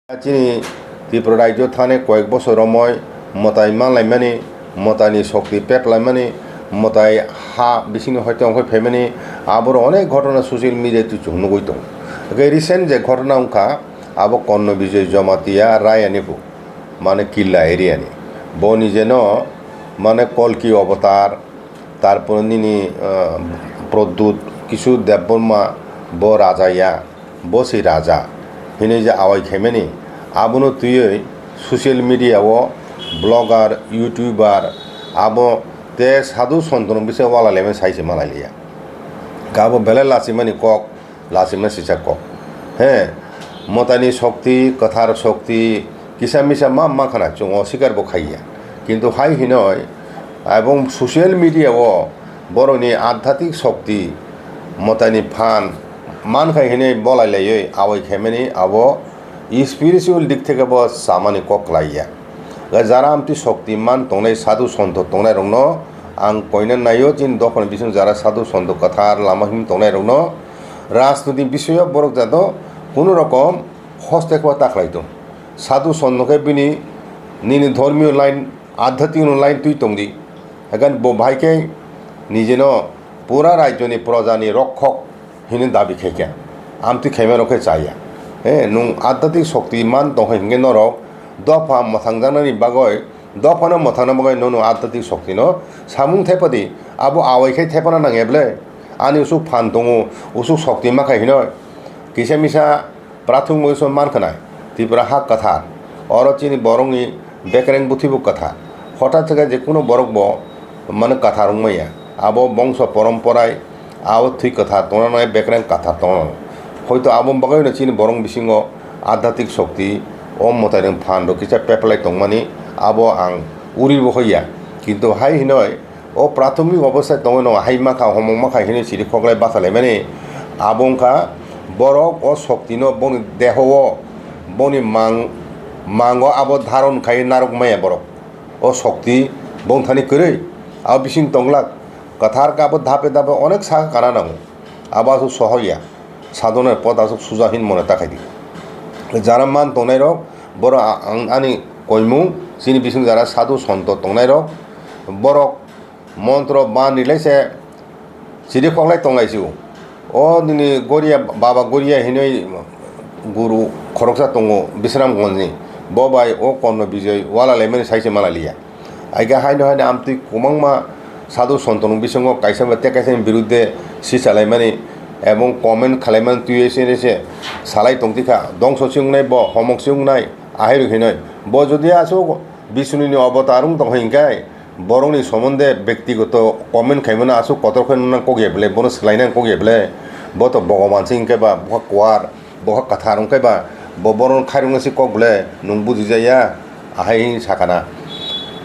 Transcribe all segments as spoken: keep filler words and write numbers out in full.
Chini Tripura rajyo thani koyek bosor romoi mwtai manlaimani, mwtaini sokti peplaimani, mwtai ha bisingni hoite ongkhoi phaimani, aboro onek ghotona social media tu chwng nugui tongo. Hwnkhe recent je ghotona wngkha, abo Korno Bijoy Jamatia Rayani bo, mane Killa area ni. Bo nijeno mane Kalki Avatar, tarpore nini, ah, Pradyut, kisu Debbarma, bo raja ya, bo se raja hinui je awai khaimani, abono twiwi social media o blogger, youtuber, abo te sadhu sontono bise wala leme sai se malai liya. Abo belai lachimani kok, lachima sijak kok. He, mwtaini sokti, kwthar sokti, kisa misa ma ma khana chwng osikar bo khaiya. Kintu hai hinoi, ebong social media o borokni adhyatmik sokti, mwtaini phan man khai hinui bolai laiwi awai khaimani abo spiritual dik theke bo chamani kok klaiya. Jara amtwi sokti man tongnai sadhu sonto tongnai rokno ang koina naio, chini dophani bising jara sadhu sonto kwthar lama him tongnai rokno rajniti bisoyo borok jato kunu rokom hostekma ta khlai tong. Sadhu sonno khe bini nini dhormiyo line, adhyatmik line twi tongdi. Haikhe bo bahai khe nijeno pura rajyoni projani rokhok hinwi dabi khaikha. Amtwi khaima rok khe chaya. He, nwng adhyatmik sokti man tongkha hinkhe norok dopha mwthangjaknani bagwi, dophano mwthangna bagwi nono adhyatmik soktino samung thepadi, abo awai khe thepana nangya ble? Ani usuk phan tongo, usuk sokti ma khai hinoi. Kisa misa prathomik mungwi song man khwnai, Tripura ha kwthar. Oro chini borokni bekreng bwthwibo kwthar. Hothat khe je kunu borok bo mane kwthar wngmaya. Abo bongso poromporai abo thwi kwthar tongna nangnai, bekreng kwthar tongna nangnai. Hoito abo bagwino chini borok bisingo adhyatmik sokti, o mwtairok phan rok kisa peplai tongmani abo ang uribo hoiya. Kintu hai hinoi o prathomik obosthai tongwi no hai makha, homok makha hinwi siri khoklai bachalaimani. Abo wngkha borok o soktino boni deho o, boni mang, mango abo dharon khai narwk maya borok. O sokti bongthani kwrwi, abo bising tonglak, kwthar khe abo dhape dhape onek saka kana nango. Abo aswk sohor ya, sadhonani pot aswk suja hin mone ta khai di. Jara man tongnai rok, borok a-, ang ani koimung, chini bising jara sadhu sonto tongnai rok, borok montro ban rilai se chiri khoklai tonglai si o. O nini Goria, Baba Goria hinwi guru khoroksa tongo Bisramgonjni. Bo bai o Korno Bijoy wala laimani sai se mala liya. Aige haino haino amtwi kwbangma sadhu sontonok bisingo kaisa bai tei kaisani birudde sichalaimani ebong comment khalaimani twiwi se se salai tongtikha. Dongso se wngnai bo, homok se wngnai, ahai rok hinoi. Bo jodi aswk Bishnuni avatar wng tong hinkhe, borokni somonde bektigoto comment khaimano aswk kotor khe nang kok ya bwle, bono swlaina kok ya bwle, bo to Bhogoban se hinkhe ba, bokha kwar, bokha kwthar wngkhe ba, bo borokno khairoknai se kok bwle, nwng bujijaya, ahai hin sakana.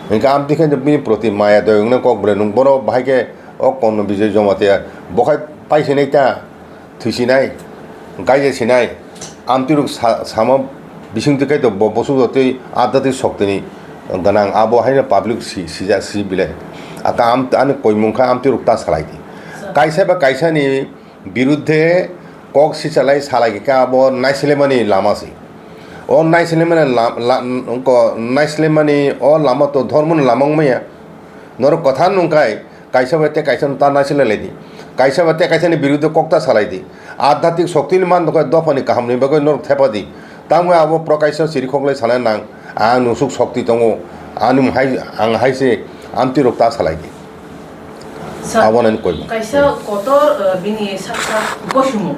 Hinkhe amtwi khe bini proti maya doya wngna kok bwle, nwng bono bahai khe o Korno Bijoy Jamatia bo khai paisinai ta. Thwisinai, gaije sinai, amtwirok sa-, sama bisingtwi kaitor bo bosok jotoi adhyatmik soktini gwnang, abo haino public si-, sija-, si bilai. Aka am-, ani koimung kha amtwirok ta salai di. Kaisa ba kaisani birudde kok sichalai salai khe abo naislemani lama se. O naislemani lam-, la-, ko-, naislemani o lama to dhormoni lama wngmaya. Norok kwthar nungkhai, kaisa bai tei kaisa no ta naisle lai di. Kaisa bai tei kaisa ni birudde kok ta salai di. Adhyatmik shokti ni man dokhai dophani kaham ni bagwi norok thepa di. Tamo abo Prakash no chiri khoklai sana nang, ang nusuk shokti tongo, ani hai, ang hai se amtwi rok ta salai di. Sir, abo nani koimung. Kaisa kotor, uh, bini saksa gosumu,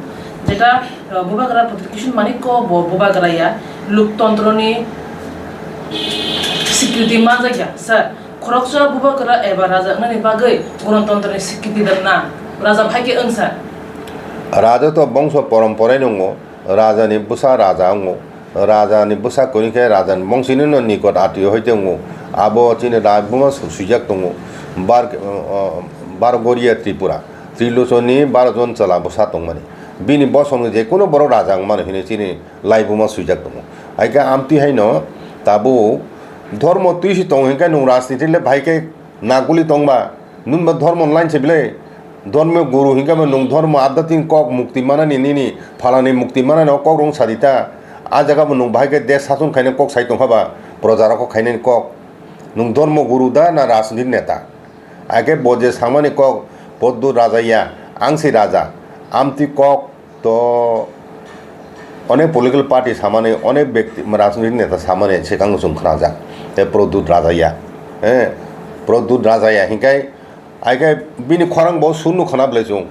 jeta, uh, Bubagra Pradyut Kishore Manik ko bo Bubagra ya, Loktontro ni swikriti manjak ya, sir. Khoroksa bubagra eba raja wngnani bagwi Gonotontro ni swikriti rwna raja bahai khe wngsa. Raja to bongso porom porai nungo, raja ni bwsa raja wngo, raja ni bwsa kwrwi khe raja ni bongsi no nikot atio hai tongo. Abo chini Raibuma su-, swijak tongo, Bar-, uh, uh, Bargoria Tripura, Trilochon ni baro jon chwla bwsa tongmani. Bini bosong ni je kunu borok raja wngmano hinwi chini Laibuma swijak tongo. Hai khe amtwi haino tabuk dhormo twi se tongo hinkhe nwng rajniti le bahai khe naguli tongba, nwng ba dhormo ni line se belai? Dhormo guru hinkhe bo nwng dhormo adhyatmik kok mukti manani nini phalani mukti manani o kok rung sadi ta. A jaga bo nwng bahai khe desh sasong khainai kok sai tongkha ba, proja rok khainai kok. Nwng dhormo guru da na rajniti neta? Age bo je samani kok, Pradyut Rajaiya, ang se raja, amtwi kok to onek political party samani, onek bekti, rajniti neta samani swkang chwng khnajak. Te Pradyut Rajaiya, eh, Pradyut Rajaiya hinkai, ai khe bini khorang bo sunu khna belai chwng,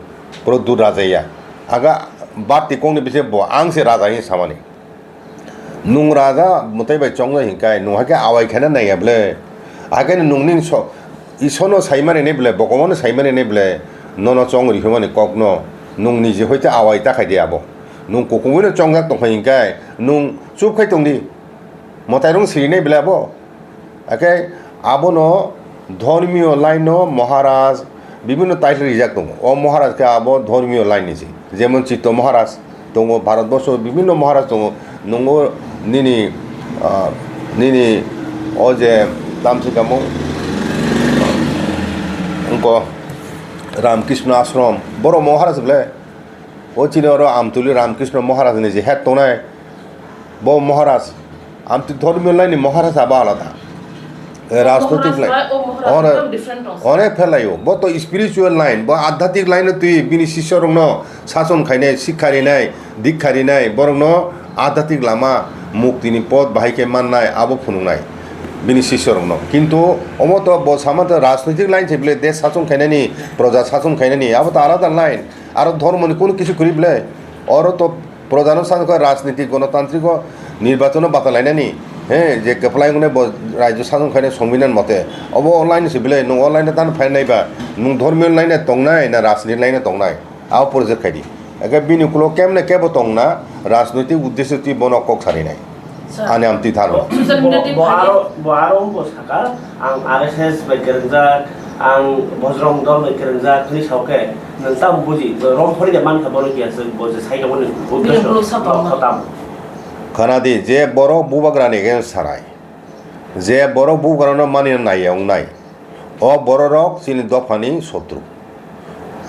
Pradyut Rajaiya. Aga bapti kokni bise bo ang se raja hin samani. Nwng raja mwtai bai chongjak hinkai, nwng hai khe awai khaina naiya ble? Hai khe nwng nini so-, Isorno saimani ni ble, Bhagwano saimani ni ble, nono chong rihimani kokno nwng niji hoite awai ta khai di abo. Nwng kukubuino chongjak tong phai hinkai, nwng chup khai tong di. Mwtairokno sirinai ble abo? Hakhe abono dhormiyo line no Maharaj bibhinno title rijak tongo. O Maharaj khe abo dhormiyo line ni se. Jemon Chitto Maharaj tongo, Bharat borsho bibhinno Maharaj tongo. Nungo nini, ah, nini o je tamsi kamo, wngko Ramkrishna Ashram, borok Maharaj ble. O chini oro Amtuli Ramkrishna Maharaj ni je head tongnai, bo Maharaj, amtwi dhormiyo line ni Maharaj abo alada. Eh, rajnoitik Maharaj line. Bai, o Maharaj Oro ekdom different tong. Onek phelaio. Bo to spiritual line, bo adhyatmik line no twi bini sisyo rokno sason khainai, sikha rinai, dikha rinai, borokno adhyatmik lama, mukti ni pot bahai khe mannai, abo phunuknai bini sisyo rokno. Kintu omo to bo sama to rajnoitik line se bile, desh sason khainani, proja sason khainani, abo to alada line. Aro dhormo ni kunu kisu kwrwi bile. Oro to Projano sajwkha rajniti, gonotantriko nirbachono bata lainani, he, je kwplai wngnai bo rajyo sason khainai songbinan mote. Obo online se bile, nwng online tan phainai ba, nwng dhormiyo line tongnai na rajniti line tongnai? Abo project khaidi. Eke bini ukulo kemne kebo tongna, rajnoitik uddesho twi bono kok sarinai. Sir. Ani amtwi tharo. Social media twi bo phai- aro, bo aro wngbo saka, ang R S S bai kwrwngjak, ang Bojrong dol bai kwrwngjak, hwnwi sao khe, nwng tamo buji, rom phori de mankha bono kiya se, bo je sai tongo ni Bini uddesho, ulo sa tongma. Khotam. Khana di, je borok bubagrani against sanai, je borok bubagrano mani naiya wngnai, o bororok chini dophani sotru.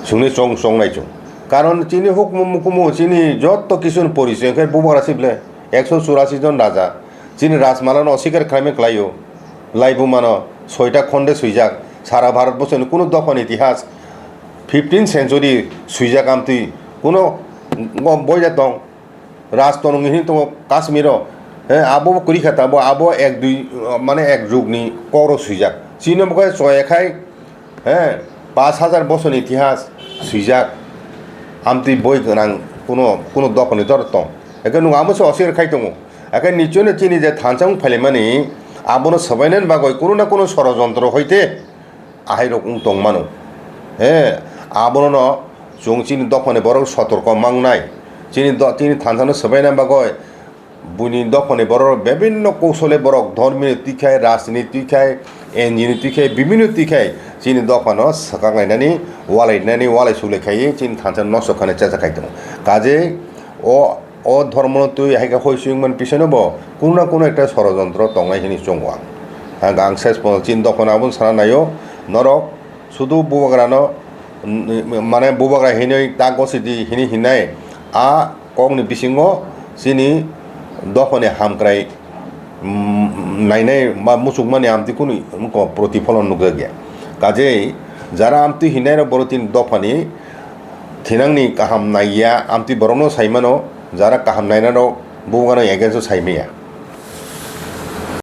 Chwngni chong, chongnai chwng. Karon chini hukumu mukumu, chini jotto kisuni porichoi khe bubagra si ble. Ekso churasi jon raja chini rajmalano osikar khlaimani klaio. Laibumano soita khonde swijak. Sara Bharat borsoni kunu dophani itihas fifteen century swijak amtwi kuno boida tong. Raj tonong hini tongo Kashmiro. He, abo bo kwrwi kha tabo, abo ek dui, mane ek jugni kokrok swijak. Chini bo khe choya khai, he, pash hajar bosorni itihas swijak. Amtwi boi gwnang kuno, kuno dophani dor tong. Eke nwng amo se osir khai tongo. Eke nichoi no chini je thansa wng phailaimani, abono swbainani bagwi kuno na kuno sorojontro hoite ahairok wng tong mano. He, abono chwng chini dophani borok sotorko mangnai. Chini do-, chini thansano swbaina bagwi buini dophani borok bibinno kousole borok dhormini twikhai, rajniti twikhai, N G ni twikhai, bibinno twikhai chini dophano swkang lainani, walai nani, walai suklai khaiwi chini thansa nosto khaina checha khai tongo. Kaje o O dhormono twi hai khe hoi sui wngmani pisono bo kuno na kuno ekta sorojontro tongnai hwnwi chongo ang. Ang, ang ses pono chini dophano abono sana naio, norok sudu bubagrano, mm, mane bubagra hinwi ta gosi di hwnwi hinai, a kokni bisingo chini dophani hamkrai, mm, nainai ba muchungmani amtwi kunu wngkha, protipholon nukjakya. Kajei jara amtwi hinairok borok chini dophani thinangni kaham naiya, amtwi borokno saimano, jara kaham nainarok bubugano against o saimaya.